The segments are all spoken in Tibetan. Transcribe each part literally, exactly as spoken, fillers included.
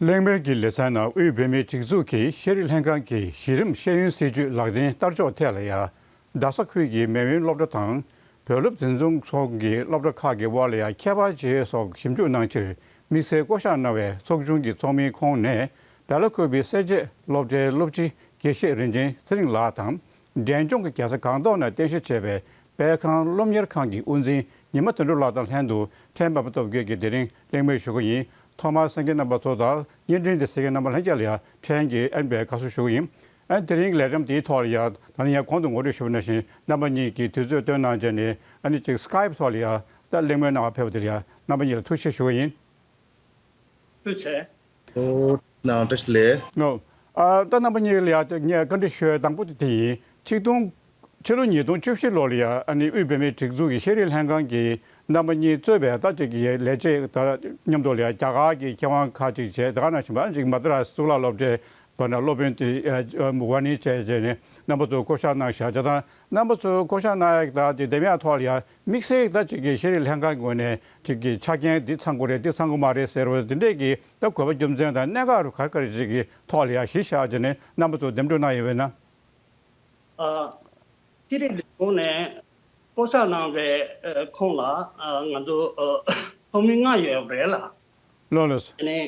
གླེང་མོལ་གྱི་ལེ་ཚན་ནང་དབུས་བོད་མིའི་སྒྲིག་འཛུགས་ཀྱི་ཤེས་རིག་ལྷན་ཁང་གི་གཞི་རིམ་ཤེས་ཡོན་སྲིད་བྱུས་ལག་ལེན་བསྟར་ཕྱོགས་ཐད་ལ་ཡང་རྡ་ས་ཁུལ་གྱི་མེས་དབོན་སློབ་གྲྭ་དང་། བོད་སློབ་འཛིན་སྐྱོང་ཚོགས་ཀྱི་སློབ་གྲྭ་ཁག་གི་དབར་ལ་ཡང་ཁྱད་པར་ཇི་ཡོད་སོགས་ཞིབ་འཇུག་གནང་ཕྱིར། དམིགས་བསལ་བསྐོ་བཞག་གནང་བའི་ཚོགས་ཆུང་གི་ཚོགས་མིའི་ཁོངས་ནས་བལ་ཡུལ་ཁུལ་པའི་སེར་བྱེས་སློབ་གྲྭའི་སློབ་སྤྱི་དགེ་བཤེས་རིན་ཆེན་ཚེ་རིང་ལགས་དང་། འབྲས་ལྗོངས་ཀྱི་རྒྱལ་ས་སྒང་ཏོག་ནས་རྟེན་གཞི་བྱས་པའི་དཔལ་ཁང་སློབ་གཉེར་ཁང་གི་དབུ་འཛིན་ཉི་མ་དོན་གྲུབ་ལགས་དང་ལྷན་དུ་ཕྲན་པད་མ་སྟོབས་རྒྱས་ཀྱིས་དེ་རིང་གླེང་མོལ་ཞུ་གི་ཡིན། ཐོག་མར་གསན་མཁན་རྣམ་པ་ཚོ་དང་བརྙན་འཕྲིན་དེ་གཟིགས་མཁན་རྣམ་པ་ལྷན་རྒྱས་ལ་ཡང་ཕྲན་གྱིས་ཨ་ནི་དགའ་བསུ་ཞུ་གི་ཡིན། ཨ་ནི་དེ་རིང་གི་ལས་རིམ་དེའི་ཐོག་ལ་ཡང་ད་ནི་ཡང་གོང་དུ་ངོ་སྤྲོད་ཞུས་པ་ནང་བཞིན་རྣམ་པ་གཉིས་ཀྱིས་དུས་ཚོད་བཏོན་གནང་བྱས་ནས། ཨ་ནི་ཅིག་སི་ཀའིབ་ཐོག་ལ་ཡང་ད་གླེང་མོལ་གནང་བར་ཕེབས་པ་དེར་ཡང་རྣམ་པ་གཉིས་ལ་ཐུགས་རྗེ་ཆེ་ཞུ་བ་ཡིན། ཐུགས་རྗེ་ཆེ། ཨོ། ནང་བཀྲ་ཤིས་བདེ་ལེགས། ཨོ། ཨ། ད་རྣམ་པ་གཉིས་ལ་ཡང་ངས་བཀའ་འདྲི་ཞུ་ཡ་དང་པོ་དེ་དེ་ཡིན། ཆིག་སྟོང་། ཕྱི་ལོ་ཉིས་སྟོང་བཅུ་བཞི་ལོ་ལ་ཡང་ཨ་ནི་དབུས་བོད་མིའི་སྒྲིག་འཛུགས་ཀྱི་ཤེས་རིག་ལྷན་ཁང་གིས་རྣམ་པ་གཉིས་གཙོས་པའི་ད་ཅིག་གི་ལས་བྱེད་དང་མཉམ་དུ་ལ་ཡང་རྒྱ་གར་གྱི་མཁས་དབང་ཁག་ཅིག་བྱས། དེ་ག་ནང་བཞིན་པ་ཅིག་མ་ཏྲ་གཙུག་ལག་སློབ་གྲྭའི་བར་ན་སློབ་དཔོན་དེ་ཨ་མུ་ག་ནི་བྱས་བྱས་ནས་རྣམ་པ་ཚོ་བསྐོ་བཞག་གནང་བཞག་བྱས་དང་། རྣམ་པ་ཚོ་བསྐོ་བཞག་གནང་ཡག་ད་དེ་འདེམས་ཡག་ཐོག་ལ་ཡང་དམིགས་བསལ་ད་ཅིག་གི་ཤེས་རིག་ལྷན་ཁང་གི་ངོས་ནས་ཅིག་གི་ཆ་རྐྱེན་འདི་ཚང་དགོས་རེད། འདི་ཚང་དགོས་མ་རེད་ཟེར་བ་དེ་འདྲས་ཀྱི་ད་དགོས་པ་རྒྱུ་མཚན་དང་གནད་འགག་རུ་ག་རེ་ག་རེ་ཅིག་གི་ཐོག་ལ་ཡང་གཞི་བཞག་བྱས་ནས་རྣམ་པ་ཚོ་འདེམས་སྒྲུག་གནང་ཡོད་པས་ན། ཨ། ཤེས་རིག་ལས་ཁུངས་ནས་བསྐོ་བཞག་གནང་བའི་ཨ་ཁོངས་ལ་ཨ་ང་ཚོ་ཨ་ཚོགས་མི་ལྔ་ཡོད་པ་རེད་ལ། ལགས་ལགས་སོ། ཨ་ནི་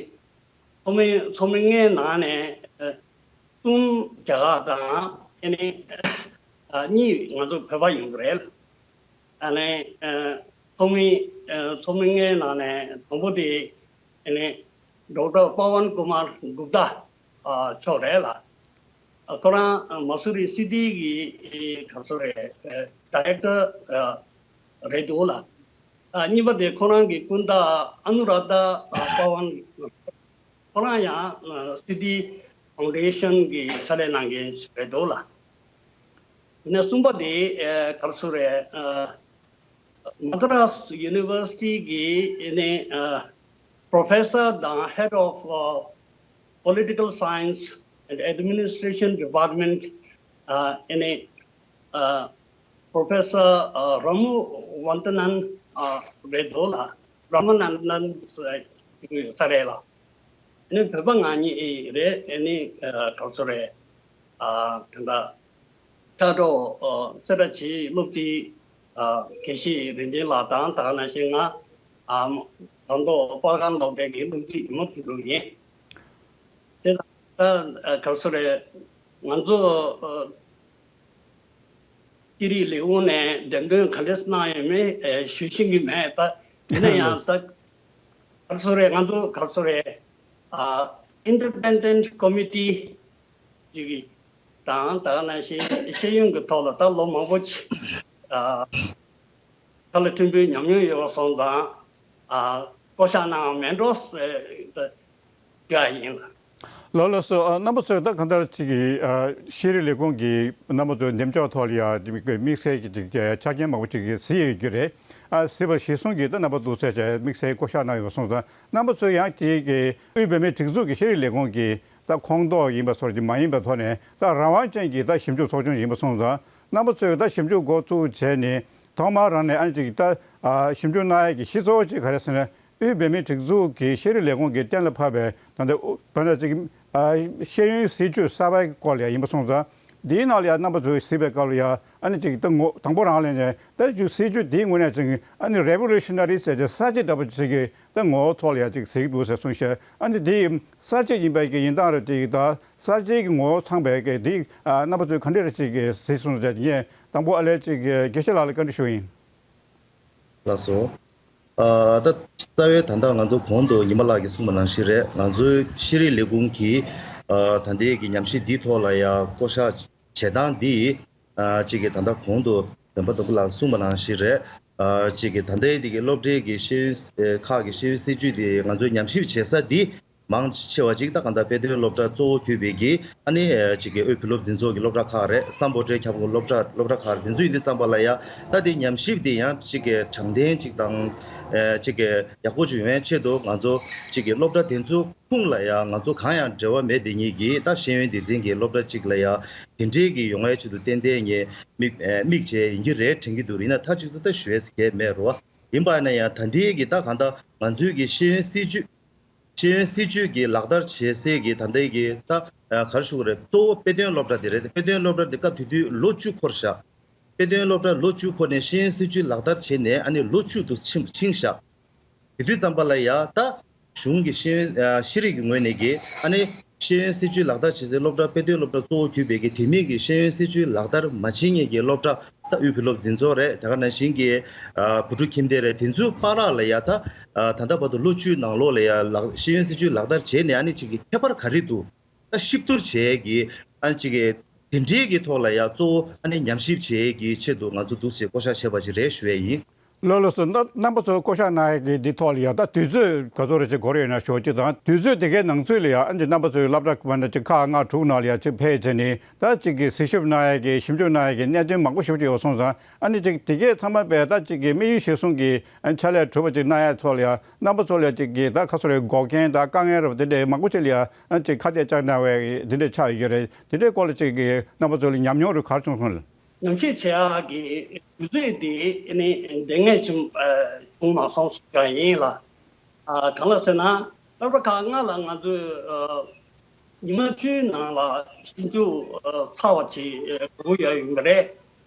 ཚོགས་མི་ཚོགས་མི་ལྔའི་ནང་ནས་ཨ་གསུམ་རྒྱ་གར་དང་། ཨ་ནི་ཨ་གཉིས་ང་ཚོ་བོད་པ་ཡིན་པ་རེད་ལ། ཨ་ནི་ཨ་ཚོགས་མི་ཨ་ཚོགས་མི་ལྔའི་ནང་ནས་དང་པོ་དེ་ཨ་ནི་ཌོག་ཊར་པ་ཝན་ཀུ་མར་གུབ་ཏཱ་ཨ་མཆོག་རེད་ལ། ཨ་ཁོ་རང་ཨ་མ་སུ་རི་སི་ཊི་གི་ཨེ་ག་རེ་ཟེར་རེད། ཨེ་ཌའི་རེག་ཊར་ཨ་རེད་འདུག་ལ། ཨ་གཉིས་པ་དེ་ཁོ་རང་གི་སྐུ་ཟླ་ཨ་ནུ་ར་ཏ་ཨ་པ་ཝན། ཁོ་རང་ཡང་ཨ་སི་ཊི་ཕའུན་ཌེ་ཤན་གྱི་ཕྱག་ལས་གནང་མཁན་ཞིག་རེད་འདུག་ལ། ཡིན་ན་གསུམ་པ་དེ་ཨེ་ག་རེ་ཟེར་རེད། ཨ་Madras University གི་ཨ་ནི་ཨ་Professor དང་Head of ཨ་Political Science and Administration Department ཨ་ཨ་ནི་ཨ་Professor ཨ་Ramu Vantanan ཨ་རེད་འདུག་ལ། ར་མ་ནན་དན་ས་རེད་ལ། ཨ་ནི་བོད་པ་ང་གཉིས་རེད། ཨ་ནི་ཨ་ག་རེ་ཟེར་རེད། ཨ་དེ་འདྲ་ཕྱག་རོགས་ཨ་སེ་ར་བྱེས་སློབ་སྤྱི་ཨ་དགེ་བཤེས་རིན་ཆེན་ལགས་དང་། ད་ག་ནང་བཞིན་ང་ཨ་ད་མདོ་པར་ཁང་སློབ་གྲྭའི་སློབ་སྤྱི་ཉི་མ་དོན་གྲུབ་ཡིན། དེ་ལ་ད་ཨ་ག་རེ་ཟེར་རེད། ང་ཚོ་ཨ་ཤེས་རིག་ལས་ཁུངས་ནས་འགྲེམས་སྟོན་ག་འདྲས་གནང་ཡོད་མེད་ཨེ་ཞུ་ཤེས་ཀྱི་མེད། ད་ཡིན་ན་ཡང་ད་ག་རེ་ཟེར་རེད། ང་ཚོ་ག་རེ་ཟེར་རེད། ཨ་ཨིན་ཌི་པེན་ཌེན་ཊི་ཀོ་མི་ཊི་ཅིག་གི་དང་། ད་ག་ནང་བཞིན་ཤེས་ཡོན་གྱི་ཐོག་ལ་ད་ལོ་མང་པོ་ཅིག་ཨ་ཁ་ལ་ཐུན་པོའི་ཉམས་མྱོང་ཡོད་པ་སོང་ཙང་ཨ་བསྐོ་བཞག་གནང་བ་མེད་འགྲོ་ཟེར་ད་དགའ་ཡིན་ལ། ལགས་ལགས་སོ། ཨ་རྣམ་པ་ཚོས་ད་གང་ལྟར་ཅིག་གིས་ཨ་ཤེས་རིག་ལས་ཁུངས་ཀྱིས་རྣམ་པ་ཚོའི་འདེམས་ཕྱོགས་ཐོག་ལ་ཡང་དམིགས་བསལ་གྱི་ཅིག་ཆ་རྐྱེན་མང་པོ་ཅིག་གཟིགས་ཡོད་རྒྱུ་རེད། ཨ་གཟིགས་པ་གཞིར་བཟུང་གིས་ད་རྣམ་པ་འདུག་ཚད་ཅིག་དམིགས་བསལ་བསྐོ་བཞག་གནང་ཡོད་པ་སོང་ཙང་། རྣམ་པ་ཚོས་ཡང་དེ་གི་དབུས་བོད་མིའི་སྒྲིག་འཛུགས་ཀྱི་ཤེས་རིག་ལས་ཁུངས་ཀྱི་ད་ཁོངས་གཏོགས་ཡིན་པ་སོགས་ཀྱི་མ་ཡིན་པའི་ཐོག་ནས་ད་རང་དབང་ཅན་གྱི་ད་ཞིབ་འཇུག་ཚོགས་ཆུང་ཡིན་པ་སོང་ཙང་། རྣམ་པ་ཚོས་ད་ཞིབ་འཇུག་འགོ་བཙུགས་བྱས་ནས་ཐོག་མར་རང་ནས་ཨ་ནི་ཅིག་ད་ཨ་ཞིབ་འཇུག་གནང་ཡས་ཀྱི་གཞི་གཙོ་བོ་གཅིག་ག་རེ་ཟེར་ན། དབུས་བོད་མིའི་སྒྲིག་འཛུགས་ཀྱི་ཤེས་རིག་ལས་ཁུངས་ཀྱིས་གཏན་ལ་ཕབ་པའི་ད་ལྟ་དབུ་བོད་ནང་ཅིག་ཨ་ཤེས་ཡོན་སྲིད་བྱུས་གསར་པའི་སྐོར་ལ་ཡང་ཡིན་པ་སོང་ཙང་། འདིའི་ནང་ལ་ཡང་རྣམ་པ་ཚོས་གཟིགས་པའི་སྐབས་ལ་ཡང་ཨ་ནི་ཅིག་ད་ངོ་དང་པོ་རང་ལ་ནས་ད་ཅིག་སྲིད་བྱུས་འདིའི་ངོས་ནས་ཅིག་ཨ་ནི་རེ་བོ་ལུ་ཤི་ན་རི་ཟེར་ཏེ་གསར་བརྗེ་འདྲ་པོ་ཅིག་གི་ད་ངོ་བོ་ཐོག་ལ་ཡང་ཅིག་གཟིགས་འདུག་ཟེར་གསུངས་ཤག་ཨ་ནི་འདི་གསར་བརྗེ་ཡིན་པའི་གི་ཡིན་སྟངས་རེད། ཅིག་ད་གསར་བརྗེ་གི་ངོ་བོ་ཚང་པའི་གི་འདི་ཨ་རྣམ་པ་ཚོས་ག་འདྲ་རེ་ཅིག་གི་གཟིགས་སོང་ཟེར་ཏེ། ངས་དང་པོ་ཨ་ལས་ཅིག་དགེ་བཤེས་ལགས་ལ་བཀའ་འདྲི་ཞུ་ཡིན། ལགས་སོ། ཨ་ད་རྩ་བའི་ད་ལྟ་ང་ཚོ་གོང་དུ་ཉི་མ་ལགས་ཀྱིས་གསུངས་པ་ནང་བཞིན་རེད། ང་ཚོའི་ཤེས་རིག་ལས་ཁུངས་ཀྱིས་ཨ་ད་ལྟའི་གི་ཉམས་ཞིབ་འདིའི་ཐོག་ལ་ཡང་བསྐོ་བཞག་བྱེད་སྟངས་འདི་ཨ་གཅིག་གི་ད་ལྟ་གོང་དུ་བོན་པ་དོམ་པོ་ལགས་གསུངས་པ་ནང་བཞིན་རེད། ཨ་གཅིག་གི་ད་ལྟའི་འདི་གི་སློབ་གྲྭའི་གི་ཤེས་ཡོན་ཁག་གི་ཤེས་ཡོན་སྲིད་བྱུས་འདི་ང་ཚོའི་ཉམས་ཞིབ་བྱེད་ས་འདི་མང་ཆེ་བ་ཅིག་ད་གང་ལྟར་དཔེ་སྟོན་སློབ་གྲྭ་གཙོ་བོ་གྱུར་པའི་གི་ཨ་ནི་ཅིག་གི་དབུས་བོད་སློབ་འཛིན་ཚོགས་ཀྱི་སློབ་གྲྭ་ཁག་རེད། སམ་བྷོ་ཊའི་ཁྱབ་ཁོངས་སློབ་གྲྭ་སློབ་གྲྭ་ཁག་རེད། དེ་ཚོ་ཡིན་དུས་ཙམ་པ་ལ་ཡ་ད་དེ་ཉམས་ཞིབ་དེ་ཡང་ཅིག་གི་དྲང་བདེན་ཅིག་དང་ཅིག་གི་ཡག་པོ་ཅིག་ཡོང་བའི་ཆེད་དུ་ང་ཚོ་ཅིག་གི་སློབ་གྲྭ་དེ་ཚོ་ཁུངས་ལ་ཡ་ང་ཚོ་གང་ཡང་འབྲེལ་བ་མེད་དེ་ཉིད་ཀྱི་ད་ཤེས་ཡོན་སྡེ་ཚན་གྱི་སློབ་གྲྭ་ཅིག་ལ་ཡ་དེ་འདྲའི་གི་ཡོང་བའི་ཆེད་དུ་ཏན་ཏན་ངས་དམིགས་དམིགས་བྱས་ཡིན་གྱི་རེད་དྲན་གྱི་འདུག་ཡིན་ན་མཐའ་གཅིག་ཏུ་ད་ཞུ་ཡས་གལ་མེད་རོ། ཡིན་པ་ཡིན་ན་ཡང་ད་ལྟའི་གི་ད་གང་ལྟར་ང་ཚོའི་གི་ཤེས་ཡོན་སྲིད་བྱུས། ཤེས་ཡོན་སྲིད་བྱུས་ཀྱི་ལག་བསྟར་བྱེད་སའི་གི་ད་ལྟའི་གི་ད་ག་རེ་ཞུ་དགོས་རེད། གཙོ་བོ་དཔེ་སྟོན་སློབ་གྲྭ་དེ་རེད། དཔེ་སྟོན་སློབ་གྲྭ་དེ་སྐབས་དེ་དུས་ལོ་བཅུ་འཁོར་བཞག་དཔེ་སྟོན་སློབ་གྲྭ་ལོ་བཅུ་འཁོར་ནས་ཤེས་ཡོན་སྲིད་བྱུས་ལག་བསྟར་བྱས་ནས་ཨ་ནི་ལོ་བཅུ་དུ་ཕྱིན་ཕྱིན་བཞག་དེ་དུས་ཙམ་པ་ལ་ཡ་ད་གཞུང་གི་ཤེས་ཡོན་ཨ་ཤེས་རིག་གི་ངོས་ནས་ཀྱི་ཨ་ནི་ཤེས་ཡོན་སྲིད་བྱུས་ལག་བསྟར་བྱེད་སའི་སློབ་གྲྭ་དཔེ་སྟོན་སློབ་གྲྭ་གཙོ་བོ་གྱུར་པའི་གི་དེ་མིན་གྱི་ཤེས་ཡོན་སྲིད་བྱུས་ལག་བསྟར་མ་བྱེད་མཁན་གྱི་སློབ་གྲྭ་ད་དབུས་བོད་སློབ་འཛིན་ཚོགས་རེད། དེ་ག་ནང་བཞིན་གྱི་ཨ་བུ་ཕྲུག་ཁྱིམ་སྡེ་རེད། དེ་ཚོའི་བར་ལ་ཡ་ད་ཨ་ད་ལྟ་བར་དུ་ལོ་བཅུའི་ནང་ལོགས་ལ་ཡ་ལག་ཤེས་ཡོན་སྲིད་བྱུས་ལག་བསྟར་བྱས་ནས་ཨ་ནི་གཅིག་གི་ཁྱད་པར་ག་རེ་འདུག་ད་ཞིབ་བསྡུར་བྱས་ཀྱི་ཨ་ནི་གཅིག་གི་དེ་འདྲའི་གི་ཐོག་ལ་ཡ་གཙོ་བོ་ཨ་ནི་ཉམས་ཞིབ་བྱས་ཀྱི་ཆེད་དུ་ང་ཚོ་འདུག་ཟེར་བསྐོ་བཞག་བྱས་པ་ཅིག་རེད་ཞུ་ཡས་ཡིན། ལགས་ལགས་སོ། རྣམ་རྣམ་པ་ཚོ་བསྐོ་བཞག་གནང་ཡས་ཀྱི་འདི་ཐོག་ལ་ཡ་ད་དུས་ཚོད་ག་ཚོད་རེ་ཅིག་འགོར་ཡོད་ན་ཞུ་གཅིག་དང་། དུས་ཚོད་དེ་གའི་ནང་ཚུད་ལ་ཡ་ཨ་ནི་རྣམ་པ་ཚོའི་སློབ་གྲྭ་མ་ནས་ཅིག་ཁག་ལྔ་དྲུག་ནང་ལ་ཡ་ཅིག་ཕེབས་བྱས་ནས་ད་ཅིག་གི་གཟིགས་ཞིབ་གནང་ཡས་ཀྱི་ཞིབ་འཇུག་གནང་ཡས་ཀྱི་གནད་དོན་མང་པོ་ཞིག་ཅིག་ཡོད་སོང་ཙང་། ཨ་ནི་ཅིག་དེ་གའི་ཚང་མ་པས་ད་ཅིག་གི་དམིགས་ཡུལ་གཞིར་བཟུང་གི་ཨ་ནི་ཕྱག་ལས་གྲུབ་པ་ཅིག་གནང་ཡས་ཐོག་ལ་ཡ་རྣམ་པ་ཚོ་ལ་ཅིག་གི་ད་ཁ་སོ་རེ་འགོག་རྐྱེན་དང་དཀའ་ངལ་རབ་དེ་འདྲའི་མང་པོ་ཅིག་ལ་ཡ་ཨ་ནི་ཅིག་ཁ་གཏད་བཅག་གནང་བའི་དེ་འདྲའི་ཆགས་ཡོད་རེད། དེ་འདྲའི་སྐོར་ལ་ཅིག་གི་རྣམ་པ་ཚོ་ལ་ཉམས་མྱོང་རུ་ག་རེ་བྱུང་སོང་། ཉམས་ཞིབ་བྱེད་ཡག་གི་དུས་ཚོད་དེ་ཨ་ནི་འདང་ངེས་ཅིག་ཨ་བྱུང་མ་སོང་ཟེར་ཡ་ཡིན་ལ། ཨ་གང་ལ་ཟེར་ན་སློབ་གྲྭ་ཁག་ལྔ་ལ་ང་ཚོས་ཨ་ཉི་མ་བཅུའི་ནང་ལ་ཞིབ་འཇུག་ཨ་ཚར་བ་ཅིག་ཨ་དགོས་ཀྱི་ཡོད་ཡོད་མ་རེད།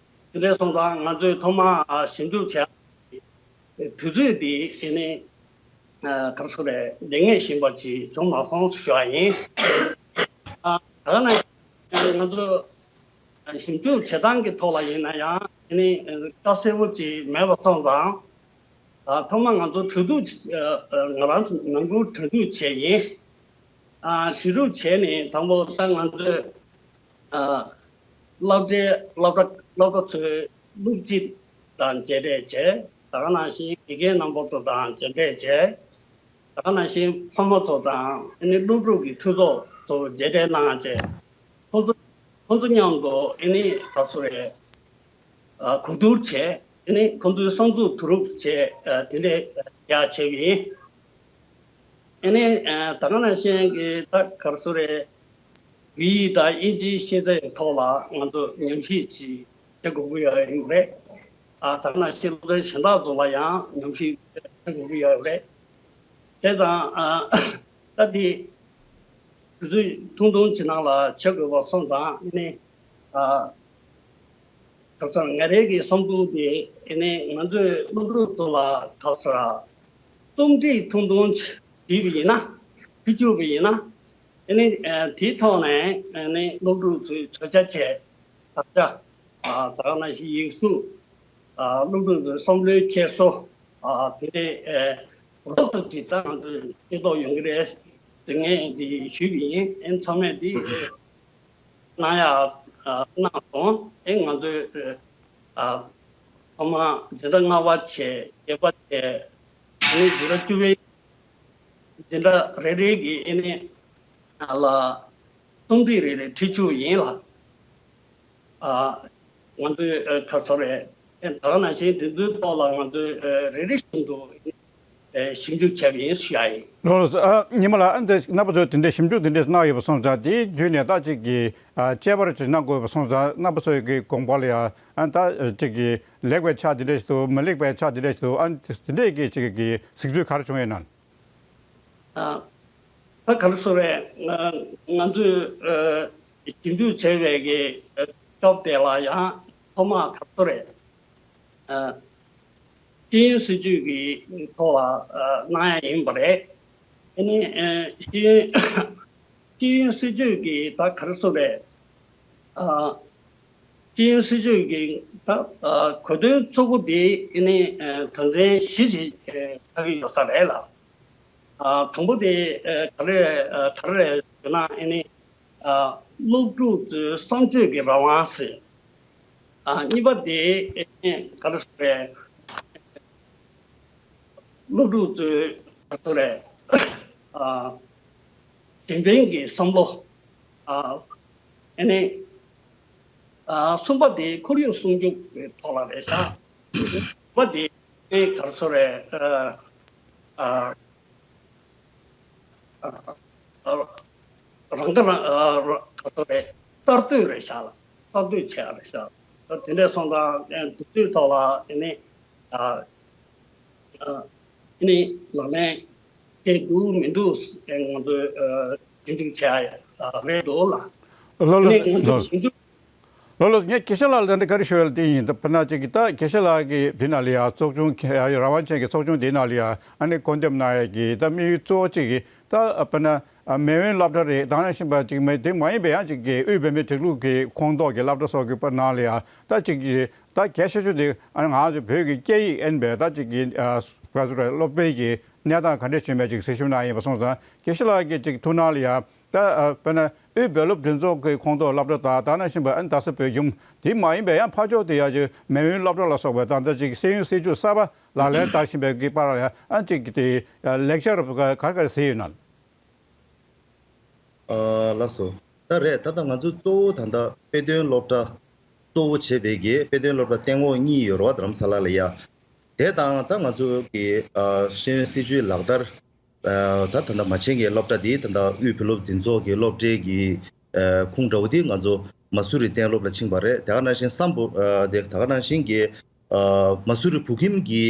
དེ་འདྲ་སོང་ཙང་ང་ཚོས་ཐོག་མར་ཨ་ཞིབ་འཇུག་བྱེད་ཡག་གི་དུས་ཚོད་དེ་ཨ་ནི་ཨ་ག་རེ་ཟེར་དགོས་རེད། འདང་ངེས་ཞན་པ་ཅིག་བྱུང་མ་སོང་ཞུ་བ་ཡིན། ཨ་ད་ག་ནང་བཞིན་ང་ཚོ་ཞིབ་འཇུག་བྱེད་སྟངས་ཀྱི་ཐོག་ལ་ཡིན་ན་ཡང་ཨ་ནི་ཁ་གསལ་པོ་ཅིག་མེད་པ་སོང་ཙང་། ཨ་ཐོག་མར་ང་ཚོ་གྲོས་བསྡུར་ཨ་ང་རང་ཚོ་ནང་ཁུལ་གྲོས་བསྡུར་བྱས་ཡིན། ཨ་གྲོས་བསྡུར་བྱས་ནས་དང་པོ་ད་ང་ཚོས་ཨ་སློབ་གྲྭའི་སློབ་གྲྭ་སློབ་གྲྭ་ཚོའི་སློབ་སྤྱི་དང་མཇལ་འཕྲད་བྱས། ད་ག་ནང་བཞིན་དགེ་རྒན་རྣམ་པ་ཚོ་དང་མཇལ་འཕྲད་བྱས། ད་ག་ནང་བཞིན་ཕ་མ་ཚོ་དང་ཨ་ནི་སློབ་ཕྲུག་གི་འཐུས་ཚོགས་ཚོ་མཇལ་འཕྲད་གནང་བྱས། ཁོང་ཚོ་ཁོང་ཚོ་མཉམ་དུ་ཨ་ནི་ག་རེ་ཟེར་དགོས་རེད། ཨ་གོ་བསྡུར་བྱས། ཨ་ནི་ཁོང་ཚོའི་བསམ་ཚུལ་བསྡུ་རུབ་བྱས། ཨ་དེ་འདྲ་ཡག་བྱས་པ་ཡིན། ཨ་ནི་ཨ་ད་ག་ནང་བཞིན་གྱི་ད་ག་རེ་ཟེར་དགོས་རེད། བོད་ཡིག་དང་དབྱིན་ཇིའི་ཤེས་ཚད་ཐོག་ལ་ང་ཚོ་ཉམས་ཞིབ་ཅིག་བྱེད་དགོས་ཀྱི་ཡོད་ཡིན་པ་རེད། ཨ་ད་ག་ནང་བཞིན་སློབ་ཚན་གཞན་དག་ཚོ་ལ་ཡང་ཉམས་ཞིབ་བྱེད་དགོས་ཀྱི་ཡོད་པ་རེད། དེ་དང་ཨ་ད་འདི་དུས་ཚོད་ཐུང་ཐུང་ཅིག་ནང་ལ་བྱེད་དགོས་པ་སོང་ཙང་ཨ་ནི་ཨ་ག་རེ་ཟེར། ང་རའི་གི་བསམ་ཚུལ་དེ་ཨ་ནི་ང་ཚོས་སློབ་ཕྲུག་ཚོ་ལ་ག་རེ་ཟེར། རྩོམ་སྒྲིག་ཐུང་ཐུང་ཅིག་བྲིས་པ་ཡིན་ན། བྲིས་བཅུག་པ་ཡིན་ན། ཨ་ནི་ཨ་དེའི་ཐོག་ནས་ཨ་ནི་སློབ་ཕྲུག་ཚོའི་བརྗོད་བྱ་བཅས་དག་ཆ་ཨ་ད་ག་ནང་བཞིན་ཡིག་གཟུགས་ཨ་སློབ་ཕྲུག་ཚོའི་བསམ་བློའི་འཁྱེར་སོ་ཨ་དེ་འདྲའི་ཨ་རོབ་ཏུ་ཅིག་ད་ང་ཚོས་ཤེས་རྟོགས་ཡོང་གི་རེད་ཟེར་ངས་འདི་ཞུས་པ་ཡིན། ཨ་ནི་ཚང་མས་འདི་གནང་ཡག་ཨ་གནང་སོང་། ཨེ་ང་ཚོས་ཨ་ཐོག་མར་འཛིན་གྲྭ་ལྔ་པ་བྱས། བརྒྱད་པ་བྱས། ཨ་ནི་འཛིན་གྲྭ་བཅུ་པའི་འཛིན་གྲྭ་རེ་རེ་གི་ཨ་ནི་ཨ་ལ་རྩོམ་སྒྲིག་རེ་རེ་བྲིས་བཅུག་ཡིན་ལ། ཨ་ང་ཚོས་ཨ་ག་རེ་ཟེར་དགོས་རེད། ཨེ་ད་ག་ནང་བཞིན་དེ་ཚོའི་ཐོག་ལ་ང་ཚོས་ཨ་རེ་རེ་བཞིན་དུ་ཨ་ཞིབ་འཇུག་བྱས་པ་ཡིན་ཞུ་ཡ་ཡིན། ལགས་སོ། ཨ་ཉི་མ་ལགས། ཨ་འདི་རྣམ་པ་ཚོས་དེ་འདྲའི་ཞིབ་འཇུག་དེ་འདྲའི་གནང་ཡོད་པ་སོང་ཙང་། དེའི་བརྒྱུད་ནས་ད་ཅིག་གི་ཨ་དཔྱད་པ་ཅིག་གནང་དགོས་པ་སོང་ཙང་། རྣམ་པ་ཚོའི་གི་དགོངས་པ་ལ་ཡ་ཨ་ད་ཅིག་གི་ལེགས་པའི་ཆ་དེ་འདྲ་ཞིག་འདུག་མི་ལེགས་པའི་ཆ་དེ་འདྲ་ཞིག་འདུག་ཨ་དེ་འདྲའི་གི་ཅིག་གི་གཟིགས་ཚུལ་ག་རེ་བྱུང་ཡོད་ན། ཨ་ད་ག་རེ་ཟེར་དགོས་རེད། ང་ང་ཚོས་ཨ་ཞིབ་འཇུག་བྱས་པའི་གི་ཨ་སྐབས་དེ་ལ་ཡང་ཐོག་མར་ག་རེ་ཟེར་དགོས་རེད། ཨ་ཤེས་ཡོན་སྲིད་བྱུས་ཀྱི་ཐོག་ལ་ཨ་གནང་ཡ་ཡིན་པ་རེད། ཨ་ནི་ཨ་ཤེས་ཡོན་ཤེས་ཡོན་སྲིད་བྱུས་ཀྱི་ད་ག་རེ་ཟེར་དགོས་རེད། ཨ་ཤེས་ཡོན་སྲིད་བྱུས་ཀྱི་ད་ཨ་གོ་དོན་གཙོ་བོ་དེ་ཨ་ནི་ཨ་དོན་ཚན་བཞི་ཞིག་ཨ་ཆགས་ཀྱི་ཡོད་ས་རེད་ལ། ཨ་དང་པོ་དེ་ཨ་ག་རེ་ཨ་ག་རེ་རེད་ཟེར་ན། ཨ་ནི་ཨ་སློབ་ཕྲུག་ཚོའི་བསམ་སྤྱོད་ཀྱི་རང་དབང་ཟེར། ཨ་གཉིས་པ་དེ་ཨེ་ག་རེ་ཟེར་རེད། སློབ་ཕྲུག་ཚོའི་ག་རེ་ཟེར་རེད། ཨ་གཞན་ཕན་གྱི་བསམ་བློ། ཨ་ཨ་ནི་ཨ་གསུམ་པ་དེ་ཁོར་ཡུག་སྲུང་སྐྱོབ་ཀྱི་ཐོག་ལ་རེད་ཤག་དང་པོ་དེ་ཨེ་ག་རེ་ཟེར་རེད། ཨ་ཨ་ཨ་རང་ཁ་རང་ཨ་རང་ག་ཚོད་རེད། གསར་གཏོད་རེད་ཤག་ལ། གསར་གཏོད་བྱས་རེད་ཤག་དེ་འདྲ་སོང་ཙང་དེ་དུས་ཐོག་ལ་ཨ་ནི་ཨ་ཨ་ནི་ལག་ལེན་ དེ་འདུག་མི་འདུག་ང་ཚོས་ཨ་ཅིག་བྱ་ཡ་རེད་འདུག་ལ། ལོ་ལོ་ནས་ང་ཚོ་ལོ་ཞིབ་འཇུག་ལོ་ལོ་ངས་དགེ་བཤེས་ལགས་ལ་ད་འདི་བཀའ་འདྲི་ཞུ་ཡ་ལ་དེ་ཡིན། ད་དཔེར་ན་ཅིག་གི་ད་དགེ་བཤེས་ལགས་ཀྱི་འདི་ན་ལ་ཡ་ཚོགས་ཆུང་གི་ཡ་རང་དབང་ཅན་གྱི་ཚོགས་ཆུང་འདི་ན་ལ་ཡ་ཨ་ནི་བསྐོ་འདེམས་གནང་ཡ་གི་ད་དམིགས་ཡུལ་གཙོ་བོ་གཅིག་གི་ད་དཔེར་ན་མེས་དབོན་སློབ་གྲྭ་རེད། ད་ནང་བཞིན་པ་ཅིག་མེད་དེ་མ་ཡིན་པའི་ཡང་ཅིག་གི་དབུས་བོད་མིའི་སྒྲིག་ལུགས་ཀྱི་ཁོངས་གཏོགས་ཀྱི་སློབ་གྲྭ་སོགས་ཀྱི་པ་ནང་ལ་ཡ་ད་ཅིག་གི་ད་གལ་ཆེ་ཤོས་དེ་ཨ་ནི་ང་ཚོ་བོད་ཀྱི་སྐད་ཡིག་ཨེན་པའི་ད་ཅིག་གི་ཨ་ག་ཚོད་རེད་སློབ་སྤེལ་གྱི་གནས་སྟངས་ག་འདྲས་བྱུང་མེད་ཅིག་གཟིགས་ཞིབ་གནང་ཡིན་པ་སོང་ཙང་དགེ་བཤེས་ལགས་ཀྱི་ཅིག་ཐུགས་སྣང་ལ་ཡ། ད་ཨ་དཔེར་ན་དབུས་བོད་སློབ་མགྲིན་ཚོགས་ཀྱི་ཁོངས་གཏོགས་སློབ་གྲྭ་དང་ད་ནང་བཞིན་པ་ཨ་ནི་རྡ་ས་བོད་ཁྱིམ་དེ་མ་ཡིན་པའི་ཡང་ཕར་ཕྱོགས་དེ་ཡ་ཅིག་མེས་དབོན་སློབ་གྲྭ་ལ་སོགས་པའི་ད་ལྟ་ཅིག་ཤེས་ཡོན་སྲིད་བྱུས་གསར་པ་ལག་ལེན་བསྟར་བཞིན་པའི་གི་བར་ལ་ཡ་ཨ་ཅིག་དེ་ལེགས་ཆ་རུ་ག་ག་ག་ཟེར་ཡོད་ན། ཨ་ལགས་སོ། ད་རེད། ད་ལྟ་ང་ཚོ་གཙོ་བོ་ད་ལྟ་དཔེ་སྟོན་སློབ་གྲྭ་གཙོ་བོ་བྱས་པའི་གི་དཔེ་སྟོན་སློབ་གྲྭ་སྟེང་འོག་གཉིས་ཡོད་རེད་བ། རྡ་རམ་ས་ལ་ལ་ཡ། དེ་དང་ད་ང་ཚོ་གི་ཨ་ཤེས་ཡོན་སྲིད་བྱུས་ལག་བསྟར། ཨ་ད་ད་ལྟ་མ་བྱན་གྱི་སློབ་གྲྭ་འདི་ད་ལྟ་དབུས་བོད་སློབ་འཛིན་ཚོགས་ཀྱི་སློབ་གྲྭའི་གི་ཨ་ཁུངས་འདྲ་བོ་འདི་ང་ཚོ་མ་སུ་རི་གཏན་སློབ་ལ་ཕྱིན་པ་རེད། དེ་ག་ནང་བཞིན་སམ་བྷོ་ཨ་དེ་ད་ག་ནང་བཞིན་གྱི་ཨ་མ་སུ་རི་བོད་ཁྱིམ་གྱི་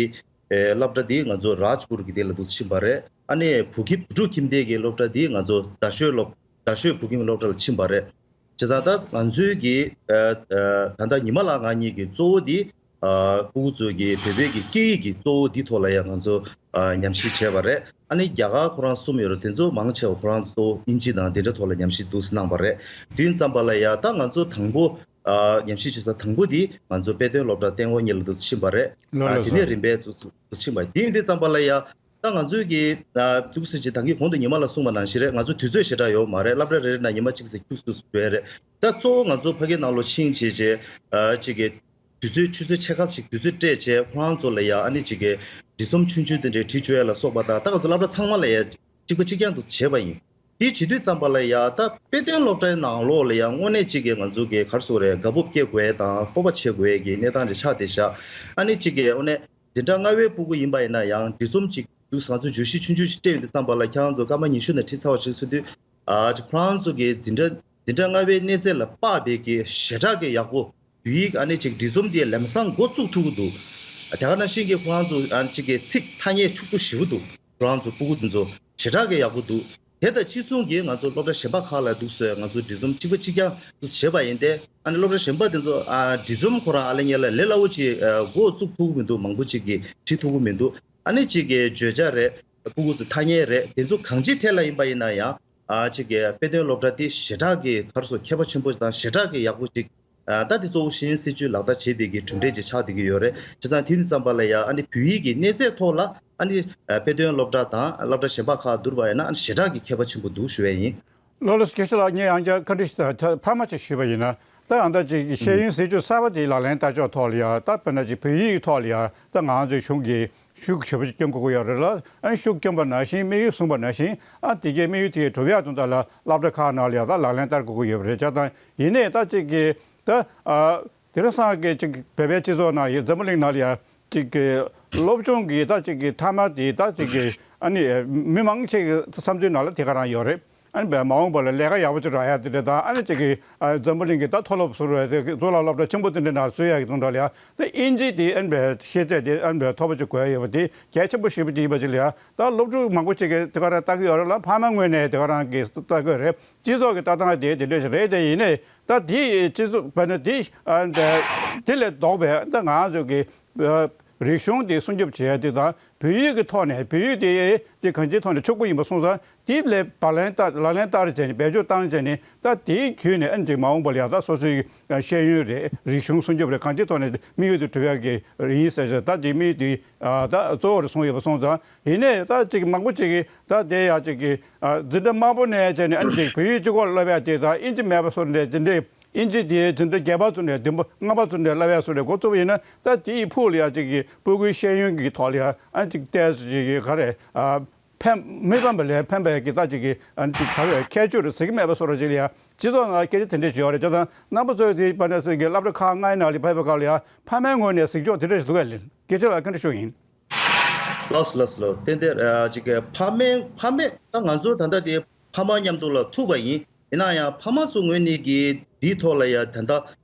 ཨ་སློབ་གྲྭ་འདི་ང་ཚོ་རཱཇ་པུར་གྱི་དེ་ལ་འདུག་ཕྱིན་པ་རེད། ཨ་ནི་བོད་ཁྱིམ་བོད་ཕྲུག་ཁྱིམ་སྡེ་གི་སློབ་གྲྭ་འདི་ང་ཚོ་རྡ་ཤོད་སློབ་རྡ་ཤོད་བོད་ཁྱིམ་སློབ་གྲྭ་ལ་ཕྱིན་པ་རེད། བྱས་ཙང་ད་ང་ཚོའི་གི་ཨ་ཨ་ད་ལྟ་ཉི་མ་ལགས་ང་གཉིས་ཀྱི་གཙོ་བོ་འདི་ཨ་སྤུ་གུ་ཚོ་གི་བོད་པའི་གི་སྐད་ཡིག་གི་གཙོ་བོ་འདི་ཐོག་ལ་ཡང་ང་ཚོ་ཨ་ཉམས་ཞིབ་བྱས་པ་རེད། ཨ་ནི་རྒྱ་གར་ཁོ་རང་གསུམ་ཡོད་རེད། དེ་ཚོ་མང་ཆེ་བ་ཁོ་རང་ཚོ་ཨིན་ཇི་དང་དེ་འདྲ་ཐོག་ལ་ཉམས་ཞིབ་འདུག་སེ་གནང་པ་རེད། དེ་ཙམ་པ་ལ་ཡ་ད་ང་ཚོ་དང་པོ་ཨ་ཉམས་ཞིབ་བྱེད་ས་དང་པོ་འདི་ང་ཚོ་དཔེ་སྟོན་སློབ་གྲྭ་སྟེང་འོག་གཉིས་ལ་འདུག་སེ་ཕྱིན་པ་རེད། ལགས་ཨ་ལགས་དེ་ནས་སོ། རིམ་པས་འདུག་སེ་ཕྱིན་པ་དེ་ཡིན་དུས་ཙམ་པ་ལ་ཡ། ད་ང་ཚོའི་གི་ཨ་ཐུགས་སྲས་ཀྱི་ད་གིན་གོང་དུ་ཉི་མ་ལ་གསུངས་པ་ནང་བཞིན་རེད། ང་ཚོ་དུས་ཚོད་ཞེ་དྲག་ཡོད་མ་རེད། སློབ་གྲྭ་རེ་རེ་ནང་ཉི་མ་གཅིག་ཙམ་ཁྱུག་ཙམ་བཟོས་རེད། ད་གཙོ་བོ་ང་ཚོ་ཕ་གིའི་ནང་ལོགས་ཕྱིན་བྱས་བྱས་ཨ་གཅིག་གི་དུས་ཚོད་ཆུ་ཚོད་ཕྱེད་ཀ་ཞིག་དུས་ཚོད་སྤྲད་བྱས་ཁོ་རང་ཚོ་ལ་ཡ་ཨ་ནི་གཅིག་གི་འབྲི་རྩོམ་ཆུང་ཆུང་དེ་འདྲའི་བྲིས་བཅུག་ཡ་ལ་སོགས་པ་དང་། ད་ང་ཚོ་སློབ་གྲྭ་ཚང་མ་ལ་ཡ་གཅིག་པ་གཅིག་རྐྱང་དུ་བྱས་པ་ཡིན། དེ་བྱེད་དུས་ཙམ་པ་ལ་ཡ་ད་དཔེ་སྟོན་སློབ་གྲྭའི་ནང་ལོགས་ལ་ཡ་དངོས་གནས་གཅིག་གི་ང་ཚོ་གི་ག་རེ་ཟེར་དགོས་རེད། དགའ་སྤོབས་སྐྱེ་དགོས་ཡ་དང་སྤོབས་པ་བྱེད་དགོས་ཡ་གི་གནས་སྟངས་དེ་ཆགས་བསྡད་ཤག་ཨ་ནི་གཅིག་གི་དངོས་གནས་འཛིན་གྲྭ་ལྔ་པའི་སྤུ་གུ་ཡིན་པ་ཡིན་ན་ཡང་འབྲི་རྩོམ་ཅིག་འདུག་ང་ཚོ་བརྗོད་གཞི་ཆུང་ཆུང་ཞིག་སྤྲད་ཡོང་དུས་ཙམ་པ་ལ་ཁྱེད་རང་ཚོ་སྐར་མ་ཉི་ཤུ་ནས་ཁྲིད་ཚར་བ་ཞིག་གསུང་དུས་ཨ་ཁོ་རང་ཚོ་གི་འཛིན་གྲྭ་འཛིན་གྲྭ་ལྔ་པའི་གནས་ཚད་ལ་དཔག་པའི་གི་ཞེ་དྲག་གི་ཡག་པོ་བོད་ཡིག་ཨ་ནི་ཅིག་འབྲི་རྩོམ་དེ་ལམ་སང་འགོ་བཙུགས་ཐུབ་ཀྱི་འདུག་དེ་ག་ནང་བཞིན་གི་ཁོ་རང་ཚོ་ཨ་ཅིག་གི་ཚིག་ཐ་སྙད་ཕྱུག་པོ་ཞེ་པོ་འདུག་ཁོ་རང་ཚོ་སྤུ་གུ་དེ་ཚོ་ཞེ་དྲག་གི་ཡག་པོ་འདུག་དེ་དང་གཅིག་མཚུངས་ཀྱིས་ང་ཚོ་སློབ་གྲྭ་གཞན་པ་ཁག་ལ་འདུག་སེ་ང་ཚོ་འབྲི་རྩོམ་གཅིག་པ་གཅིག་རྐྱང་དུ་བྱས་པ་ཡིན་ཏེ། ཨ་ནི་སློབ་གྲྭ་གཞན་པ་དེ་ཚོ་ཨ་འབྲི་རྩོམ་ཁོ་རང་ཨ་ལེ་ཉེ་ལ་ལས་སླ་བོ་ཅིག་ཨ་འགོ་བཙུགས་ཐུབ་ཀྱི་མི་འདུག་མང་པོ་ཅིག་གིས་བྲིས་ཐུབ་ཀྱི་མི་འདུག་ཨ་ནི་གཅིག་གི་བརྗོད་བྱ་རེད། སྤུ་གུ་ཚོ་ཐ་སྙད་རེད། དེ་ཚོ་གང་ཅིའི་ཐད་ལ་ཡིན་པ་ཡིན་ན་ཡང་ཨ་གཅིག་གི་དཔེ་སྟོན་སློབ་གྲྭ་དེ་ཞེ་དྲག་གི་ག་རེ་ཟེར་མཁས་པ་ཆེན་པོ་དང་ཞེ་དྲག་གི་ཡག་པོ་ཅིག་ཨ་ད་དེ་གཙོ་བོ་ཤེས་ཡོན་སྲིད་བྱུས་ལག་བསྟར་བྱེད་པའི་གི་གྲུབ་འབྲས་ཅིག་ཆགས་བསྡད་ཀྱི་ཡོད་རེད། བྱས་ཙང་དེ་ཡིན་ཙམ་པ་ལ་ཡ་ཨ་ནི་བོད་ཡིག་གི་གནས་ཚད་ཐོག་ལ་ཨ་ནི་ཨ་དཔེ་སྟོན་སློབ་གྲྭ་དང་སློབ་གྲྭ་གཞན་པ་ཁག་བསྡུར་བ་ཡིན་ན་ཨ་ནི་ཞེ་དྲག་གི་ཁྱད་པར་ཆེན་པོ་འདུག་ཞུ་བ་ཡིན། ལགས་ལགས་སོ། དགེ་བཤེས་ལགས་ངས་ཡང་བསྐྱར་བཀའ་འདྲི་ཞུ་ད་འཕར་མ་ཅིག་ཞུས་པ་ཡིན་ན། ད་ཨ་ད་ཅིག་ཤེས་ཡོན་སྲིད་བྱུས་གསར་པ་དེ་ལག་ལེན་བསྟར་ཕྱོགས་ཐོག་ལ་ཡ་ད་དཔེར་ན་ཅིག་བོད་ཡིག་ཐོག་ལ་ཡ་ད་ང་ཚོའི་གཞུང་གིས་ཤུགས་ཆེ་པོ་ཅིག་བསྐྱོན་དགོས་ཀྱི་ཡོད་རེད་ལ། ཨ་ནི་ཤུགས་བསྐྱོན་པ་ནང་བཞིན་དམིགས་ཡུལ་བཟུང་པ་ནང་བཞིན་ཨ་དེ་གའི་དམིགས་ཡུལ་དེ་གའི་གྲུབ་ཡག་དོན་དག་ལ་སློབ་གྲྭ་ཁག་ནང་ལ་ཡ་ད་ལག་ལེན་བསྟར་དགོས་ཀྱི་ཡོད་པ་རེད། བྱས་ཙང་ཡིན་ནའི་ད་ཅིག་གི་ད་ཨ་དེང་སང་གི་ཅིག་བོད་པའི་སྤྱི་ཚོགས་ནང་ཡ་འཛམ་བུ་གླིང་ནང་ལ་ཡ་ཅིག་གི་སློབ་སྦྱོང་གི་ད་ཅིག་གི་མཐའ་མ་དེ་ད་ཅིག་གི་ཨ་ནི་མི་མང་ཆེ་གི་བསམ་ཚུལ་ནང་ལ་དེ་ག་རང་ཡོད་རེད། ཨ་ནི་བས་མ་འོངས་པ་ལ་ལས་ཀ་ཡག་པོ་ཅིག་རག་ཡ་དེ་འདྲ་དང་། ཨ་ནི་ཅིག་གི་ཨ་འཛམ་བུ་གླིང་གི་ད་མཐོ་སློབ་ཟུར་བའི་དེ་གཙུག་ལག་སློབ་གྲྭ་ཆེན་པོ་དེ་འདྲའི་ནང་བཟོ་ཡ་གི་དོན་དག་ལ་ཡ་ད་ཨིན་ཇི་དེ་ཨ་ནི་བས་ཤེས་ཚད་དེ་ཨ་ནི་བས་མཐོ་པོ་ཅིག་དགོས་ཡ་ཡོད་པ་དེ་གལ་ཆེན་པོ་ཞིག་པ་དེ་ཡིན་པ་ཅིག་ལ་ཡ། ད་སློབ་ཕྲུག་མང་པོ་ཅིག་གིས་དེ་ག་རང་ལྟ་གི་ཡོད་རེད་ལ། ཕ་མ་ངོས་ནས་དེ་ག་རང་གིས་ལྟ་གི་ཡོད་རེད། སྤྱི་ཚོགས་ཀྱི་ལྟ་སྟངས་དེ་དེ་འདྲ་ཞིག་རེད་དེ། ཡིན་ནའི་ད་དེ་སྤྱི་ཚོགས་བས་ན་དེ་ཨ་ནི་དེ་ལས་ལྡོག་པའི་ད་ང་ཚོ་གི་རིག་གཞུང་དེ་སྲུང་སྐྱོབ་བྱེད་ཡ་དེ་དང་། བོད་ཡིག་གི་ཐོག་ནས་བོད་ཡིག་དེ་དེ་གང་ཅིའི་ཐོག་ནས་ཕྱུག་པོ་ཡིན་པ་སོང་ཙང་། དེ་ལས་བག་ལེན་བསྟར་ལག་ལེན་བསྟར་བྱས་ནས་བེད་སྤྱོད་བཏང་བྱས་ནས། ད་དེའི་བརྒྱུད་ནས་ཨ་ནི་ཅིག་མ་འོངས་པ་ལ་ཡ་ད་སོ་སོའི་ཤེས་ཡོན་རེད། རིག་གཞུང་སྲུང་སྐྱོབ་རེད། གང་ཅིའི་ཐོག་ནས་དམིགས་ཡུལ་དེ་གྲུབ་ཡག་གི་ཡིན་ཟེར་བྱས། ད་དེ་དམིགས་ཡུལ་དེ་ཨ་ད་གཙོ་བོར་བཟུང་ཡོད་པ་སོང་ཙང་། ཡིན་ནའི་ད་ཅིག་མང་པོ་ཅིག་གིས་ད་དེ་ཡ་ཅིག་གི་ཨ་འཛིན་གྲྭ་དམའ་པོ་ནས་བྱས་ནས་ཨ་ནི་ཅིག་བོད་ཡིག་གཅིག་པོ་སློབ་ཡ་དེ་དང་། ཨིན་ཇི་མེད་པ་བཟོ་འདྲ་དེ་འདྲའི། ཨིན་ཇི་དེའི་འཛིན་གྲྭ་བརྒྱད་པ་ཚོ་ནས་བདུན་པ་ལྔ་པ་ཚོ་ནས་སློབ་ཡ་བཟོ་འདྲའི་འགོ་བཙུགས་པ་ཡིན་ན། ད་དེའི་ཕུགས་ལ་ཡ་ཅིག་གི་སྤུ་གུའི་ཤེས་ཡོན་གྱི་ཐོག་ལ་ཡ་ཨ་ཅིག་ཏོག་ཙམ་ཅིག་གི་ག་རེ་ཨ་ཕན་མི་ཕན་པ་ལས་ཕན་པའི་གི་ད་ཅིག་གི་ཨ་ཅིག་ག་རེ་ཁྱད་ཆོས་རེ་ཟེར་གི་མེད་པ་བཟོ་འདྲ་ཅིག་ལ་ཡ། སྤྱི་ཚོགས་ནང་སྐད་ཆ་དེ་འདྲ་ཞིག་ཡོད་རེད། བྱས་ཙང་རྣམ་པ་ཚོས་དེ་བར་ན་ཟེར་གི་སློབ་གྲྭ་ཁག་ལྔའི་ནང་ལ་ཕེབས་པའི་སྐབས་ལ་ཡ་ཕ་མའི་ངོས་ནས་གཟིགས་སྐྱོང་དེ་འདྲ་ཞིག་འདུག་གས་ལགས། སྐད་ཆ་ལ་བཀའ་འདྲི་ཞུ་ཡིན། ལགས་སོ་ལགས་སོ་ལགས། ཏན་ཏན་ཨ་ཅིག་གི་ཕ་མའི་ཕ་མའི་ད་ང་ཚོ་ད་ལྟ་དེ་ཕ་མ་མཉམ་དུ་ལ་ཐུག་པ་ཡིན། ཡིན་ན་ཡང་ཕ་མ་ཚོ་ངོས་ནས་ཀྱི་འདིའི་ཐོག་ལ་ཡ་ད་ལྟ་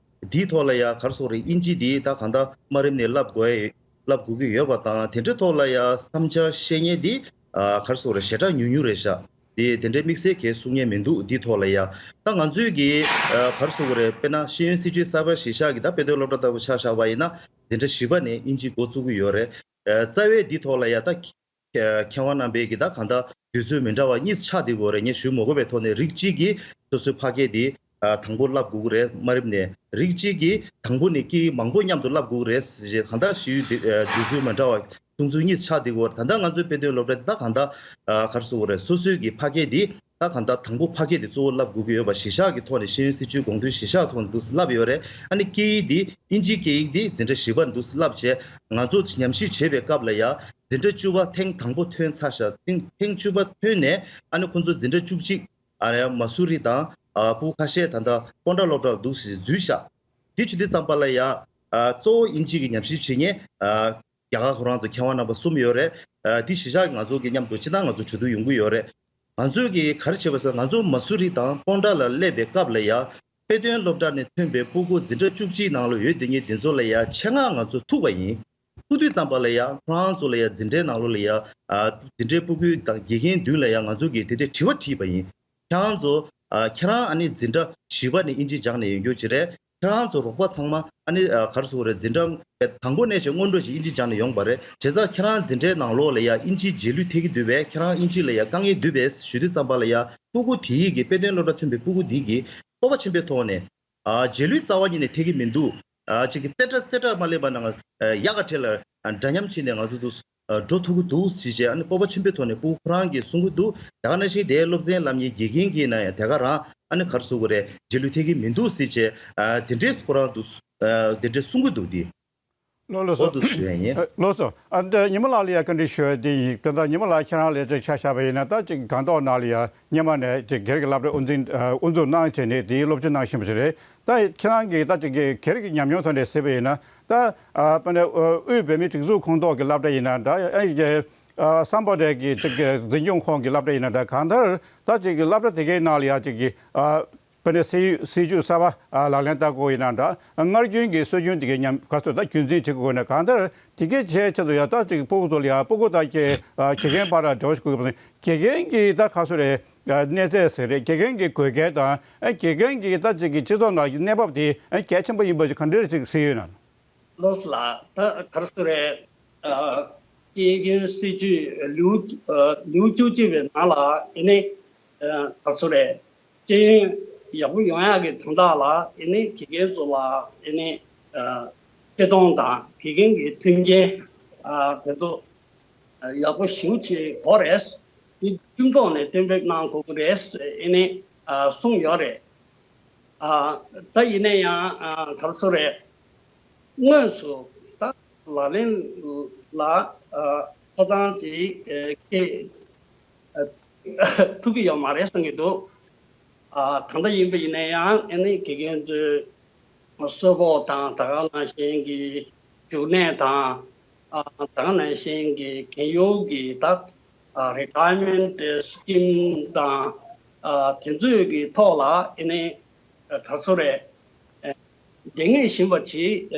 འདིའི་ཐོག་ལ་ཡ་ག་རེ་ཟེར་དགོས་རེད། ཨིན་ཇི་འདི་ད་གང་ལྟར་དམའ་རིམ་ནས་བསླབ་དགོས་ཡ་བསླབ་དགོས་ཀྱི་ཡོད་པ་དང་། དེ་འདྲའི་ཐོག་ལ་ཡ་བསམ་འཆར་བཤད་མཁན་འདི་ ཨ་ག་རེ་ཟེར་དགོས་རེད། ཞེ་དྲག་ཉུང་ཉུང་རེད་ཤག་དེ་དེ་འདྲའི་དམིགས་བསལ་གྱི་གསུང་མཁན་མི་འདུག་འདིའི་ཐོག་ལ་ཡ། ད་ང་ཚོས་ཀྱི་ཨ་ག་རེ་ཟེར་དགོས་རེད། དཔེར་ན་ཤེས་ཡོན་སྲིད་བྱུས་གསར་པ་གཞི་བཞག་གི་ད་དཔེ་སྟོན་སློབ་གྲྭ་ལྟ་བུ་ཆ་བཞག་པ་ཡིན་ན། འཛིན་གྲྭ་བཞི་པ་ནས་དབྱིན་ཇི་འགོ་བཙུགས་ཀྱི་ཡོད་རེད། ཨ་རྩ་བའི་འདིའི་ཐོག་ལ་ཡ་ད། མཁས་དབང་རྣམ་པས་ཀྱི་ད་གང་ལྟར་དུས་ཚོད་མི་འདྲ་བ་གཉིས་ཆགས་བསྡད་ཀྱི་ཡོད་རེད། ངས་ཞུ་མ་དགོས་པའི་ཐོག་ནས་རིགས་གཅིག་གིས་སོ་སོའི་ཕ་སྐད་དེ་ཨ་དང་པོ་བསླབ་དགོས་ཀྱི་རེད། དམའ་རིམ་ནས། རིགས་གཅིག་གིས་དང་པོ་ནས་སྐད་ཡིག་མང་པོ་མཉམ་དུ་བསླབ་དགོས་ཀྱི་རེད་ཟེར་བྱས། གང་ལྟར་ཞུ་ཡུལ་དེ་ཨ་དུས་ཚོད་མི་འདྲ་བ་གསུང་ཚུལ་གཉིས་ཆགས་བསྡད་ཀྱི་ཡོད་རེད། ད་ལྟ་ང་ཚོའི་དཔེ་སྟོན་སློབ་གྲྭ་དེ་ད་གང་ལྟར་ཨ་ག་རེ་ཟེར་དགོས་རེད། སོ་སོའི་གི་ཕ་སྐད་དེ་ད་གང་ལྟར་དང་པོ་ཕ་སྐད་དེ་གཙོ་བོ་བསླབ་དགོས་ཀྱི་ཡོད་པ་གཞི་བཞག་གི་ཐོག་ནས་ཤེས་ཡོན་སྲིད་བྱུས་དགོངས་དོན་གཞི་བཞག་ཐོག་ནས་འདུག་སེ་བསླབ་ཡོད་རེད། ཨ་ནི་སྐད་ཡིག་འདི་དབྱིན་ཇིའི་སྐད་ཡིག་འདི་འཛིན་གྲྭ་བཞི་པར་འདུག་སེ་བསླབ་བྱས། ང་ཚོ་ཉམས་ཞིབ་བྱེད་པའི་སྐབས་ལ་ཡ། འཛིན་གྲྭ་བཅུ་པ་ཐེངས་དང་པོ་ཐོན་ཚར་ཤག་ཐེངས་ཐེངས་བཅུ་པ་ཐོན་ནས་ཨ་ནི་ཁོང་ཚོ་འཛིན་གྲྭ་བཅུ་གཅིག་ཨ་ནི་མ་སུ་རི་དང་ཨ་སྤུ་ཁ་ཤས་ད་ལྟ་སྤོན་ཊ་སློབ་གྲྭར་འདུག་སེ་འཛུལ་ཤག་དེ་བྱེད་དུས་ཙམ་པ་ལ་ཡ། ཨ་གཙོ་བོ་དབྱིན་ཇི་གི་ཉམས་ཞིབ་བྱེད་མཁན་ཨ་རྒྱ་གར་ཁོ་རང་ཚོ་མཁས་དབང་རྣམ་པ་གསུམ་ཡོད་རེད། ཨ་དེ་གཞི་བཞག་གི་ང་ཚོ་གི་མཉམ་དུ་སྤྱིར་བཏང་ང་ཚོ་གྲོས་བསྡུར་ཡོང་གི་ཡོད་རེད། ང་ཚོས་ཀྱིས་ག་རེ་བྱས་པ་ཟེར། ང་ཚོ་མ་སུ་རི་དང་སྤོན་ཊ་ལ་སླེབས་པའི་སྐབས་ལ་ཡ། དཔེ་སྟོན་སློབ་གྲྭ་ནས་ཐོན་པའི་སྤུ་གུ་འཛིན་གྲྭ་བཅུ་གཅིག་ནང་ལ་ཡོད་དེ་ཉིད་འདི་ཚོ་ལ་ཡ་ཆེད་མངགས་ང་ཚོ་ཐུག་པ་ཡིན། ཐུག་དུས་ཙམ་པ་ལ་ཡ་ཁོ་རང་ཚོ་ལ་ཡ་འཛིན་གྲྭའི་ནང་ལོགས་ལ་ཡ། ཨ་འཛིན་གྲྭའི་སྤུ་གུ་དང་དགེ་རྒན་མདུན་ལ་ཡ་ང་ཚོ་གིས་དེ་འདྲའི་དྲི་བ་དྲིས་པ་ཡིན། ཁྱེད་རང་ཚོ་ཨ་ཁྱེད་རང་ཨ་ནི་འཛིན་གྲྭ་བཞི་པ་ནས་དབྱིན་ཇི་སྦྱངས་ནས་ཡོང་རྒྱུ་ཅིག་རེད། ཁྱེད་རང་ཚོ་རོགས་པ་ཚང་མ་ཨ་ནི་ཨ་ག་རེ་ཟེར་དགོས་རེད། འཛིན་གྲྭ་དང་པོ་ནས་བྱས་སྔོན་འགྲོ་ཞིག་དབྱིན་ཇི་སྦྱངས་ནས་ཡོང་པ་རེད། བྱས་ཙང་ཁྱེད་རང་འཛིན་གྲྭའི་ནང་ལོགས་ལ་ཡ་དབྱིན་ཇིའི་རྗེས་ལུས་ཐེབས་ཀྱི་འདུག་པས། ཁྱེད་རང་དབྱིན་ཇི་ལ་ཡ་དཀའ་ངལ་འདུག་པས་ཞུ་དུས་ཙམ་པ་ལ་ཡ། སྤུ་གུ་དེ་ཡིས་ཀྱི་དཔེ་སྟོན་སློབ་གྲྭ་ཐོན་པའི་སྤུ་གུ་དེ་གིས་སྤོབས་པ་ཆེན་པོའི་ཐོག་ནས། ཨ་རྗེས་ལུས་རྩ་བ་ཉིད་ནས་ཐེབས་ཀྱི་མི་འདུག་ཨ་ཅིག་གི་རྩེ་གྲ་རྩེ་གྲ་མ་སླེབས་པ་ན་ཡག་ག་འཕྲལ་ལ་འདྲ་མཉམ་བྱས་ནས་ང་ཚོ་འདུག་ཨ་འགྲོ་ཐུབ་ཀྱི་འདུག་ཟེར་བྱས་ཨ་ནི་སྤོབས་པ་ཆེན་པོའི་ཐོག་ནས་སྤུ་གུ་ཁོ་རང་གིས་གསུང་གི་འདུག་དེ་ག་ནང་བཞིན་དེའི་སློབ་ཚན་སློབ་གཉེར་དགེ་རྒན་གྱིས་ན་ཡང་དེ་ག་རང་ཨ་ནི་ག་རེ་ཟེར་དགོས་རེད། རྗེས་ལུས་ཐེབས་ཀྱི་མི་འདུག་ཟེར་བྱས་ཨ་དེ་འདྲས་ཁོ་རང་འདུག་ཨ་དེ་འདྲས་གསུང་གི་འདུག་དེ། ལགས་ལགས་སོ། འོ་འདུག་ཞུ་ཡ་ཡིན། ལགས་སོ། ཨ་འདི་ཉི་མ་ལགས་ལ་ཡ་བཀའ་འདྲི་ཞུ་ཡ་དེ་ཡིན། དེ་ལྟར་ཉི་མ་ལགས་ཁྱེད་རང་ལ་ཅིག་ཆ་བཞག་པ་ཡིན་ན། ད་ཅིག་སྒང་ཏོག་ནང་ལ་ཡ་སྔོན་མ་ནས་ཅིག་སྒེར་གྱི་སློབ་གྲྭ་དབུ་འཛིན་ཨ་དབུ་འཛུགས་གནང་བྱས་ནས་དེའི་སློབ་སྦྱོང་གནང་བཞིན་པ་ཞིག་རེད། ད་ཁྱེད་རང་གིས་ད་ཅིག་གི་སྒེར་གྱི་ཉམས་མྱོང་ཐོག་ནས་གཟིགས་པ་ཡིན་ན། ད་ཨ་དཔེར་ན་ཨ་དབུས་བོད་མིའི་སྒྲིག་འཛུགས་ཁོངས་གཏོགས་ཀྱི་སློབ་གྲྭ་ཡིན་ན་འདྲ། ཨ་ཨ་སམ་བྷོ་ཊའི་གི་ཅིག་གི་འཛིན་སྐྱོང་ཁོངས་ཀྱི་སློབ་གྲྭ་ཡིན་ན་འདྲ། གང་ལྟར་ད་ཅིག་གི་སློབ་གྲྭ་དེ་གའི་ནང་ལ་ཡ་ཅིག་གི་ཨ་དཔེར་ན་སྲིད་སྲིད་ཇུས་གསར་པ་ཨ་ལག་ལེན་བསྟར་དགོས་ཡིན་ན་འདྲ། སྔར་རྒྱུན་གྱི་སྲོལ་རྒྱུན་དེ་གའི་ཉམས་ག་ཚོད་ད་རྒྱུན་འཛིན་བྱེད་དགོས་ན། གང་ལྟར་དེ་གའི་བྱས་ཆེད་དུ་ཡ་ད་ཅིག་སྤུ་གུ་ཚོ་ལ་ཡ་སྤུ་གུ་དང་དགེ་ཨ་དགེ་རྒན་བར་ལ་འབྲེལ་བ་ཞིག་དགོས་པ་དང་། དགེ་རྒན་གྱི་ད་ག་ཚོད་རེད། ཨ་གནས་ཚད་ཟེར་རེད། དགེ་རྒན་གྱི་དགོས་གལ་དང་ཨ་དགེ་རྒན་གྱི་ད་ཅིག་གི་སྤྱི་ཚོགས་ནང་གི་གནས་བབ་དེ་ཨ་གལ་ཆེན་པོ་ཡིན་པ་ཞིག་ག་འདྲ་ཞིག་གཟིགས་ཡོད་ན། ལགས་སོ་ལགས། ད་ག་རེ་ཟེར་རེད། ཨ་དགེ་རྒན་སྲིད་ཇུས་ལེའུ་ཨ་ལེའུ་བཅུ་གཅིག་པའི་ནང་ལ་ཨེ་ནི་ཨ་ག་རེ་ཟེར་རེད། ཤེས་ཡོན་ཡག་པོ་ཡོང་ཡག་གི་དོན་དག་ལ་ཨེ་ནི་དགེ་རྒན་ཚོ་ལ་ཨེ་ནི་ཨ་ཆེ་མཐོང་དང་དགེ་རྒན་གྱི་མཐུན་རྐྱེན་ཨ་དེ་ཚོ་ཡག་པོ་ཞེ་པོ་ཅིག་དགོས་རེད། དེ་ཁྲིམས་ཐོག་ནས་གཏན་འབེབས་གནང་དགོས་ཀྱི་རེད་ཨེ་ནི་ཨ་གསུངས་ཡོད་རེད། ཨ་ད་ཡིན་ན་ཡང་ཨ་ག་རེ་ཟེར་རེད། དངོས་སུ་ད་ལག་ལེན་ལ་ཨ་ཆ་ཚང་ཅིག་ཨ་སྐྱེལ་ཨ་ཐུབ་ཀྱི་ཡོད་མ་རེད་བསམ་གྱི་འདུག་ཨ་ད་ལྟ་ཡིན་པ་ཡིན་ན་ཡང་ཨ་ནི་དགེ་རྒན་ཚོའི་གསོལ་ཕོགས་དང་ད་ག་ནང་བཞིན་གྱི་རྒྱུན་གནས་དང་། ཨ་ད་ག་ནང་བཞིན་གྱི་རྒན་ཡོལ་གྱི་ད་ཨ་རི་ཊ་ཡར་མེན་ཊི་སི་ཀིམ་དང་ཨ་དེ་ཚོའི་གི་ཐོག་ལ་ཨེ་ནི་ཨ་ག་རེ་ཟེར་རེད། ཨ་འདེང་ངེས་བཞིན་པ་ཅིག་ཨ་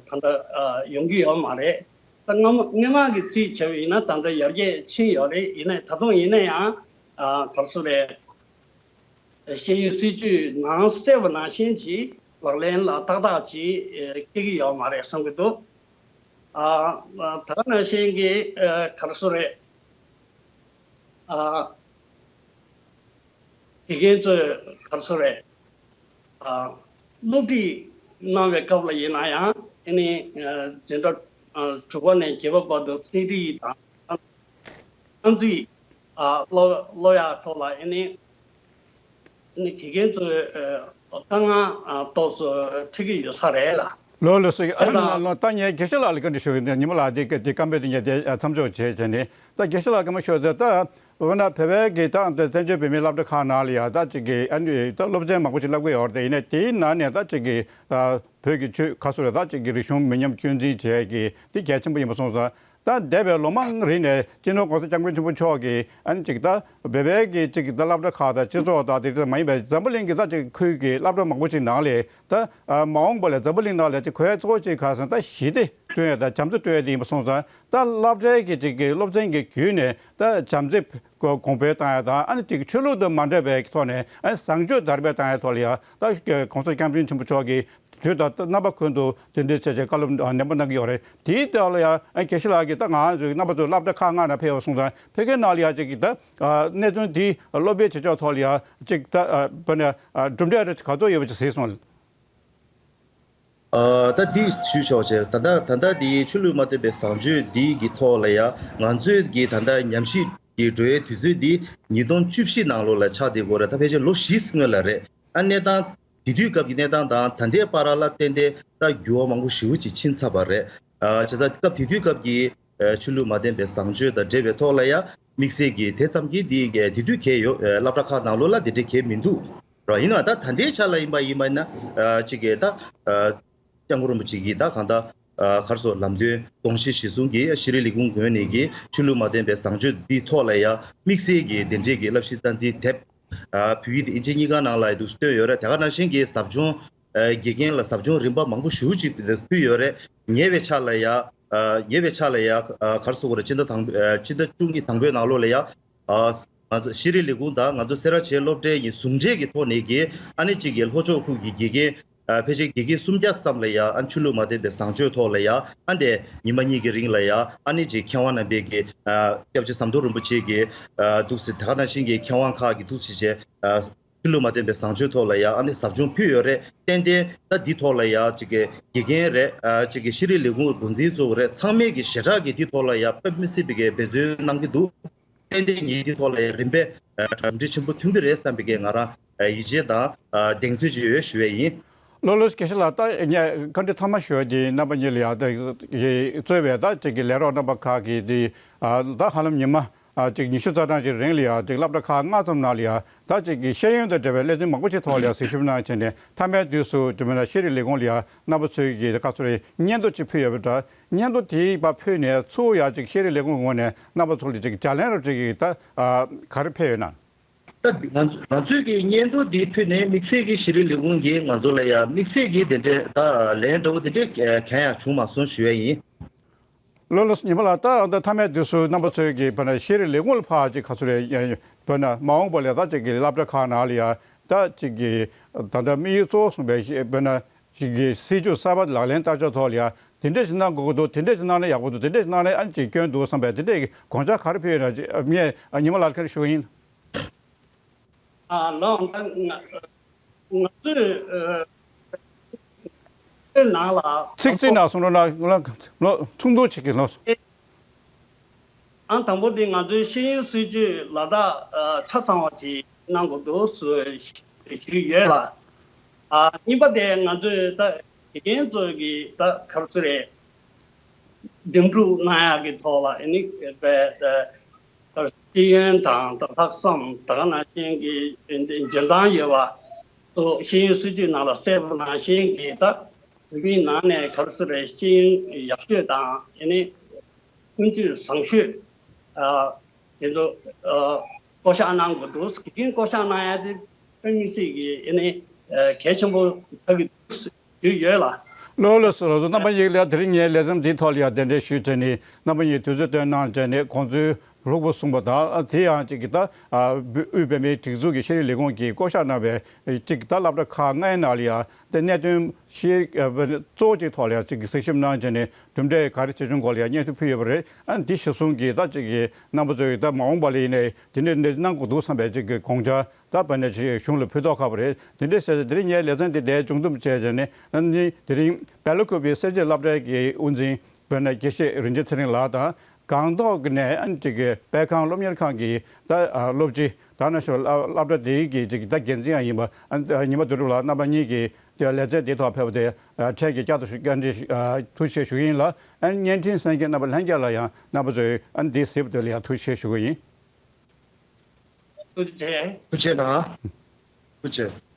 ད་ལྟ་ཨ་ཡོང་གི་ཡོད་མ་རེད། ད་སྔ་མ་སྔོན་མ་གི་རྩིས་བྱས་པ་ཡིན་ན་ད་ལྟ་ཡར་རྒྱས་ཕྱིན་ཡོད་རེད། ཡིན་ནའི་ད་དུང་ཡིན་ན་ཡང་ཨ་ག་རེ་ཟེར་རེད། ཤེས་ཡོན་སྲིད་བྱུས་ནང་གསལ་བ་ནང་བཞིན་གྱི་ལག་ལེན་ལ་ཏག་ཏག་ཅིག་ཨ་སྐྱེལ་གྱི་ཡོད་མ་རེད་བསམ་གྱི་འདུག་ཨ་ཨ་ད་ག་ནང་བཞིན་གྱི་ཨ་ག་རེ་ཟེར་རེད། ཨ་དགེ་རྒན་ཚོས་ག་རེ་ཟེར་རེད། ཨ་སློབ་ཁྲིད་གནང་བའི་སྐབས་ལ་ཡིན་ན་ཡང་ཨེ་ནི་ཨ་འཛིན་གྲྭ་ཨ་དྲུག་པ་ནས་བརྒྱད་པ་བར་དུ་ཚན་རིག་དང་། ཏང་རྩིས་ཨ་སློབ་སློབ་ཡག་ཐོག་ལ་ཨེ་ནི་ཨེ་ནི་དགེ་རྒན་ཚོས་ཨ་དཀའ་ངལ་ཨ་ཏོག་ཙམ་འཕྲད་ཀྱི་ཡོད་ས་རེད་ལ། ལགས་ལགས་སོ། ཨ་ད་ད་ངས་དགེ་བཤེས་ལགས་ལ་བཀའ་འདྲི་ཞུ་གི་འདུག་ཉི་མ་ལགས་འདི་འདི་བཀའ་མོལ་དེ་ངས་དེ་ཨ་མཚམས་འཇོག་བྱས་བྱས་ནས། ད་དགེ་བཤེས་ལགས་བཀའ་མོལ་ཞུ་ཡ་དེ་ད་འོ་ན་བོད་པའི་གི་ད་བཙན་བྱོལ་བོད་མིའི་སློབ་གྲྭ་ཁག་ནང་ལ་ཡ་ད་ཅིག་གི་ཨ་ནི་ད་སློབ་ཚན་མང་པོ་ཅིག་བསླབ་ཀྱི་ཡོད་རེད། དེ་ཡིན་ནའི་དེའི་ནང་ནས་ད་ཅིག་གི་ད་བོད་ཀྱི་ཆོས་ཁ་སོ་རེད། ད་ཅིག་གི་རིག་གཞུང་མི་ཉམས་རྒྱུན་འཛིན་བྱེད་ཡ་གི་དེ་གལ་ཆེན་པོ་ཡིན་པ་སོང་ཙང་། ད་འདས་པའི་ལོ་མང་རིང་ནས་སྤྱི་ནོར་༸གོང་ས་༸སྐྱབས་མགོན་ཆེན་པོ་མཆོག་གིས་ཨ་ནི་ཅིག་ད་བོད་པའི་གི་ཅིག་ད་སློབ་གྲྭ་ཁག་དང་སྤྱི་ཚོགས་དང་དེ་ཚོ་མ་ཡིན་པའི་འཛམ་བུ་གླིང་གི་ད་ཅིག་ཁུལ་གྱི་སློབ་གྲྭ་མང་པོ་ཅིག་ནང་ལས་ད་མ་འོངས་པ་ལ་འཛམ་བུ་གླིང་ནང་ལ་ཅིག་གོ་ཡ་གཙོ་བོ་ཅིག་ག་ཟེར་ན་ད་ཞི་བདེ་བསྐྲུན་ཡ་དང་བྱམས་བརྩེ་བསྐྲུན་ཡ་དེ་ཡིན་པ་སོང་ཙང་། ད་སློབ་གྲྭའི་གི་ཅིག་གི་སློབ་ཚན་གྱི་བརྒྱུད་ནས་ད་བྱམས་བརྩེ་གོང་འཕེལ་བཏང་ཡ་དང་། ཨ་ནི་ཅིག་ཆོས་ལུགས་དང་མ་འདྲ་བའི་ཐོག་ནས་ཨ་ནི་བཟང་སྤྱོད་དར་སྤེལ་བཏང་ཡ་ཐོག་ལ་ཡ་ད་༸གོང་ས་༸སྐྱབས་མགོན་ཆེན་པོ་མཆོག་གིས་དུས་དང་རྣམ་པ་ཀུན་ཏུ་དེ་འདྲའི་བྱས་བྱས་བཀའ་སློབ་ནན་པོ་གནང་གི་ཡོད་རེད། དེའི་ཐོག་ལ་ཡ་ཨ་དགེ་བཤེས་ལགས་ཀྱིས་ད་ང་ཚོའི་རྣམ་པ་ཚོ་སློབ་གྲྭ་ཁག་ལྔ་ནང་ཕེབས་པ་སོང་ཙང་ཕ་གིའི་ནང་ལ་ཡ་ཅིག་གི་ད་གནད་དོན་འདི་སློབ་སྦྱོང་བྱེད་ཕྱོགས་ཐོག་ལ་ཡ་ཅིག་ད་བོད་ནས་གྲུབ་འབྲས་རེ་ག་ཚོད་ཡོད་པ་ཅིག་གཟིགས་སོང་། ཨ། ད་འདི་ཞུ་ཆོག་ཅེས། ད་ལྟ་ད་ལྟ་འདི་ཆོས་ལུགས་མ་མཐུན་པའི་བཟང་སྤྱོད་འདི་གི་ཐོག་ལ་ཡ་ང་ཚོས་ཀྱི་ད་ལྟ་ཉམས་ཞིབ་ཀྱི་འགྲོ་བའི་དུས་ཚོད་འདི་ཉིས་སྟོང་བཅུ་བཞི་ནང་ལོགས་ལ་ཆགས་བསྡད་ཡོད་རེད། ད་ཕལ་ཆེར་ལོ་བཞི་སྔོན་ལ་རེད། ཨ་གནས་སྟངས་དེ་དུས་སྐབས་ཀྱི་གནས་སྟངས་དང་ད་ལྟའི་བར་ལ་ཏན་ཏན་ད་འགྱུར་བ་མང་པོ་ཞེ་པོ་ཅིག་ཕྱིན་ཚར་བ་རེད། ཨ་བྱས་ཙང་སྐབས་དེ་དུས་སྐབས་ཀྱི་ཨ་ཆོས་ལུགས་མ་མཐུན་པའི་བཟང་སྤྱོད་དང་འབྲེལ་བའི་ཐོག་ལ་ཡ་དམིགས་བསལ་གྱི་དེ་ཙམ་གྱིས་འདི་ག་དེ་དུས་གལ་ཡོད། ཨ་སློབ་གྲྭ་ཁག་ནང་ལོགས་ལ་དེ་འདྲའི་གལ་མི་འདུག་ར། ཡིན་ནའང་ད་ད་ལྟའི་ཆ་ལ་ཡིན་པ་ཡིན་པ་ཡིན་ན་ཨ་ཅིག་གི་ད་ཨ་སྐྱབས་མགོན་རིན་པོ་ཆེ་གིས་ད་གང་ལྟར་ཨ་ག་རེ་ཟེར་ལམ་སྟོན་དགོངས་གཞི་གཞི་བཟུང་གིས་ཤེས་རིག་ལས་ཁུངས་ངོས་ནས་ཀྱི་ཆོས་ལུགས་མ་མཐུན་པའི་བཟང་སྤྱོད་འདིའི་ཐོག་ལ་ཡ་དམིགས་བསལ་གྱི་དེ་འདྲའི་གི་བསླབ་གཞི་རྩ་འཛིན་དེབ་ཨ་བོད་ཡིག་དང་ཨིན་ཇི་གཉིས་ཀ་ནང་ལ་ཡ་འདུག་བཏོན་ཡོད་རེད། དེ་ག་ནང་བཞིན་གྱི་ཟབ་སྦྱོང་ཨ་དགེ་རྒན་ལ་ཟབ་སྦྱོང་རིམ་པ་མང་པོ་ཞེ་པོ་ཅིག་ཕུལ་ཡོད་རེད། ཉེ་བའི་ཆ་ལ་ཡ་ཨ་ཉེ་བའི་ཆ་ལ་ཡ་ཨ་ག་རེ་ཟེར་དགོས་རེད། སྤྱི་ཟླ་དང་ཨ་སྤྱི་ཟླ་བཅུ་གཉིས་དང་པོའི་ནང་ལོགས་ལ་ཡ་ཨ་ང་ཚོ་ཤེས་རིག་ལས་ཁུངས་དང་ང་ཚོ་སེ་ར་བྱེས་སློབ་གྲྭའི་གི་ཟུང་འབྲེལ་གྱི་ཐོག་ནས་ཀྱི་ཨ་ནི་གཅིག་གི་ལྷོ་ཕྱོགས་ཁུལ་གྱི་དགེ་རྒན་ཨ་ཕལ་ཆེར་དགེ་རྒན་སུམ་བརྒྱ་ཙམ་ལ་ཡ་ཨ་ཆོས་ལུགས་མ་མཐུན་པའི་བཟང་སྤྱོད་ཐོག་ལ་ཡ་ཨ་འདས་ཉི་མ་གཉིས་ཀྱི་རིང་ལ་ཡ་ཨ་ནི་གཅིག་མཁས་དབང་རྣམ་པའི་གི་ཨ་སྐྱབས་རྗེ་ཟམ་གདོང་རིན་པོ་ཆེ་གི་ཨ་འདུག་སེ་དེ་ག་ནང་བཞིན་གྱི་མཁས་དབང་ཁག་གི་འདུག་སེ་བྱས་ཨ་ཆོས་ལུགས་མ་མཐུན་པའི་བཟང་སྤྱོད་ཐོག་ལ་ཡ་ཨ་ནི་ཟབ་སྦྱོང་ཕུལ་ཡོད་རེད། ཏན་ཏན་ད་འདི་ཐོག་ལ་ཡ་གཅིག་གི་དགེ་རྒན་རེད། ཨ་གཅིག་གི་ཤེས་རིག་ལས་ཁུངས་འགོ་འཛིན་གཙོ་བོ་རེད། ཚང་མས་གི་ཞེ་དྲག་གི་འདི་ཐོག་ལ་ཡ་དཔེ་མི་སྲིད་པའི་གི་འབད་བརྩོན་གནང་གི་འདུག་ཏན་ཏན་ངས་འདི་ཐོག་ལ་ཡ་རིམ་པས་ཨ་གྲུབ་འབྲས་ཆེན་པོ་ཐོན་གྱི་རེད་བསམ་པའི་གི་ང་རང་ཨ་ཡིད་ཆེས་དང་ཨ་གདེང་ཚོད་ཅིག་ཡོད་ཞུ་བ་ཡིན། ལགས་ལགས་དགེ་བཤེས་ལགས། ད་ངས་བཀའ་འདྲི་མཐའ་མ་ཞུ་ཡ་དེ་རྣམ་པ་གཉིས་ལ་ཡ་ད་གཙོས་པའི་ད་གཅིག་གི་ལས་རོགས་རྣམ་པ་ཁག་གིས་དེ་ཨ་ད་ཧ་ལམ་ཉི་མ་ཨ་ཅིག་ཉི་ཤུ་རྩ་གྲངས་ཅིག་རིང་ལ་ཡ་ཅིག་སློབ་གྲྭ་ཁག་ལྔ་ཙམ་ནང་ལ་ཡ་ད་ཅིག་གི་ཤེས་ཡོན་དང་འབྲེལ་བའི་སླད་དོན་མང་པོ་ཅིག་ཐོག་ལ་ཡ་གཟིགས་ཞིབ་གནང་བྱས་ནས་མཐའ་མའི་དུས་སུ་དེ་མིན་ན་ཤེས་རིག་ལས་ཁུངས་ལ་ཡ་རྣམ་པ་ཚོས་ཀྱི་ད་ག་ཚོད་རེད། སྙན་ཐོ་ཅིག་ཕུལ་ཡོད་པ་འདྲ། སྙན་ཐོ་དེའི་བར་ཕུལ་ནས་ཚུར་ཡ་ཅིག་ཤེས་རིག་ལས་ཁུངས་ངོས་ནས་རྣམ་པ་ཚོ་ལ་ཅིག་བརྒྱ་ལན་རོ་ཅིག་གི་ད་ཨ་ག་རེ་ཕེབས་ཡོད་ན། ད་ང་ཚོ་ང་ཚོས་ཀྱི་སྙན་ཐོ་འདི་ཕུལ་ནས་དམིགས་བསལ་གྱི་ཤེས་རིག་ལས་ཁུངས་ཀྱིས་ང་ཚོ་ལ་ཡ་དམིགས་བསལ་གྱི་དེ་འདྲའི་ད་ལན་འདྲ་བོ་དེ་འདྲའི་གང་ཡང་བྱུང་མ་སོང་ཞུ་ཡ་ཡིན། ལགས་ལགས་ཉི་མ་ལགས། ད་ད་མཐའ་མའི་དུས་སུ་རྣམ་པ་ཚོས་ཀྱི་བོད་ན་ཤེས་རིག་ལས་ཁུངས་ལ་ཕར་ཅིག་ག་ཚོད་རེད། བོད་ན་མ་འོངས་པ་ལ་ད་ཅིག་གི་སློབ་གྲྭ་ཁག་ནང་ལ་ཡ་ད་ཅིག་གི་ད་ལྟ་དམིགས་ཡུལ་གཙོ་བོ་བཟུང་བའི་བོད་ན་ཅིག་གི་སྲིད་བྱུས་གསར་པ་ལག་ལེན་བསྟར་ཕྱོགས་ཐོག་ལ་ཡ་དེ་འདྲ་ཞིག་གནང་དགོས་ཀྱི་འདུག་དེ་འདྲ་ཞིག་གནང་ན་ཡག་པོ་འདུག་དེ་འདྲ་ཞིག་གནང་ན་ཨ་ནི་ཅིག་སྐྱོན་འདུག་བསམ་པའི་དེ་འདྲའི་དགོངས་འཆར་ག་རེ་ཕུལ་ཡོད་ན་ཅིག་ངས་ཉི་མ་ལགས་ཁ་རེ་ཞུ་གི་ཡིན། ཨ་ལགས། ད་ང་ང་ཚོས་ཨ་ཚིག་གཅིག་ནང་གསུང་རོགས་གནང་། ཚུགས་ཐུབ་བྱེད་ཀྱི་ལགས། ཨང་དང་པོ་དེ་ང་ཚོའི་ཤེས་ཡོན་སྲིད་བྱུས་ལ་དྭགས་ཆ་ཚང་བ་ཅིག་གནང་དགོས་འདུག་ཞུས་ཡོད་ལ། ཨ་གཉིས་པ་དེ་ང་ཚོས་ད་དགེ་རྒན་ཚོ་གི་ད་ག་རེ་ཟེར་རེད། འདེམས་སྒྲུག་གནང་ཡག་གི་ཐོག་ལ་ཨ་ནི་བས་ད་ཤེས་ཡོན་དང་ད་ལྷག་བསམ་ད་ག་ནང་བཞིན་གྱི་འཇོན་ཐང་ཡོད་པ་ཚོ་ཤེས་ཡོན་སྲིད་བྱུས་ནང་ལ་གསལ་པོ་ནང་བཞིན་གྱི་ད་བོད་མིའི་ནང་ནས་ག་རེ་ཟེར་རེད། ཤེས་ཡོན་ཡག་ཤོས་དང་ཨ་ནི་ཀུན་སྤྱོད་བཟང་ཤོས་ཨ་དེ་ཚོ་ཨ་བསྐོ་གཞག་གནང་དགོས་འདུག་དགེ་རྒན་བསྐོ་གཞག་གནང་ཡག་དེ་དཔེ་མི་སྲིད་ཀྱི་ཨ་ནི་ཨ་གལ་ཆེན་པོ་ཆགས་ཀྱི་འདུག་ཞུས་ཡོད་ལ། ལགས་ལགས་སོ། ལགས་སོ། རྣམ་པ་གཉིས་ལ་དེ་རིང་ངའི་ལས་རིམ་འདིའི་ཐོག་ལ་ཡང་གདན་འདྲེན་ཞུས་བྱས་ནས་རྣམ་པ་གཉིས་དུས་ཚོད་བཏོན་གནང་བྱས་ནས་ཁོང་ཚོའི་ལྷུག་པོ་གསུངས་པ་དང་། དེ་ཡང་གཅིག་གི་ད་དབུས་བོད་མིའི་སྒྲིག་འཛུགས་ཀྱི་ཤེས་རིག་ལས་ཁུངས་ཀྱིས་བསྐོ་གཞག་གནང་བའི་གཅིག་གི་ད་སློབ་གྲྭ་ཁག་ལྔའི་ནང་ལ་ཡང་དེ་གནད་དོན་ཤེས་གཙོ་བོ་གཅིག་ཐོག་ལ་ཡང་གཅིག་གི་གཟིགས་ཞིབ་གནང་བྱས་ནས་གྲུབ་འབྲས་ག་རེ་ཆེ་ཆུང་སྐོར་ལ་ཡང་སྙན་ཐོ་ཕུལ་ཡོད་པ་རེད། ཨ་ནི་འདི་གཞིར་བཟུང་གིས་ད་གཅིག་གི་རྣམ་པ་ཚོས་ད་མ་འོངས་པ་ལ་ཡིན་ནའི་དེ་འདྲ་འདྲ་གནང་དགོས་འདུག་བསམ་པའི་གཅིག་གི་དགོངས་འཆར་ད་བོད་ནས་ཅིག་གཞུང་ལ་ཕུལ་མདོག་ཁ་པོ་རེད། དེ་འདྲའི་ཟེར་ཏེ་དེ་རིང་ངའི་ལེ་ཚན་འདི་འདིར་མཇུག་བསྡོམས་བྱས་བྱས་ནས་ཨ་ནི་དེ་རིང་སྦེལ་ཀོབ་པའི་སེར་བྱེས་སློབ་གྲྭའི་གི་དབུ་འཛིན་དཔོན་གནས་དགེ་བཤེས་རིན་ཆེན་ཚེ་རིང་ལགས་དང་། སྒང་ཏོག་གི་ནས་ཨ་ནི་ཅིག་གི་དཔེ་ཁང་སློབ་གཉེར་ཁང་གི་ད་ཨ་སློབ་སྤྱི་ད་ན་ཞོ་སློབ་གྲྭ་དེའི་གི་ཅིག་ད་འགན་འཛིན་ཡང་ཡིན་པ་ཨ་ནི་ཉི་མ་དོན་གྲུབ་ལགས། རྣམ་པ་གཉིས་ཀྱིས་དེ་ལེ་ཚན་དེའི་ཐོག་ཕེབས་པ་དེ་ཨ་འཕྲལ་གྱི་བསྐྱར་དུ་ཞུ་བཀའ་འདྲི་ཨ་ཐུགས་རྗེ་ཆེ་ཞུ་གི་ཡིན་ལ། ཨ་ནི་བརྙན་འཕྲིན་གསན་མཁན་རྣམ་པ་ལྷན་རྒྱས་ལ་ཡང་རྣམ་པ་ཚོས་ཨ་ནི་འདི་གཟིགས་པ་དེ་ལ་ཡང་ཐུགས་རྗེ་ཆེ་ཞུ་གི་ཡིན། ཐུགས་རྗེ་ཆེ། ཐུགས་རྗེ་གནང་། ཐུགས་རྗེ།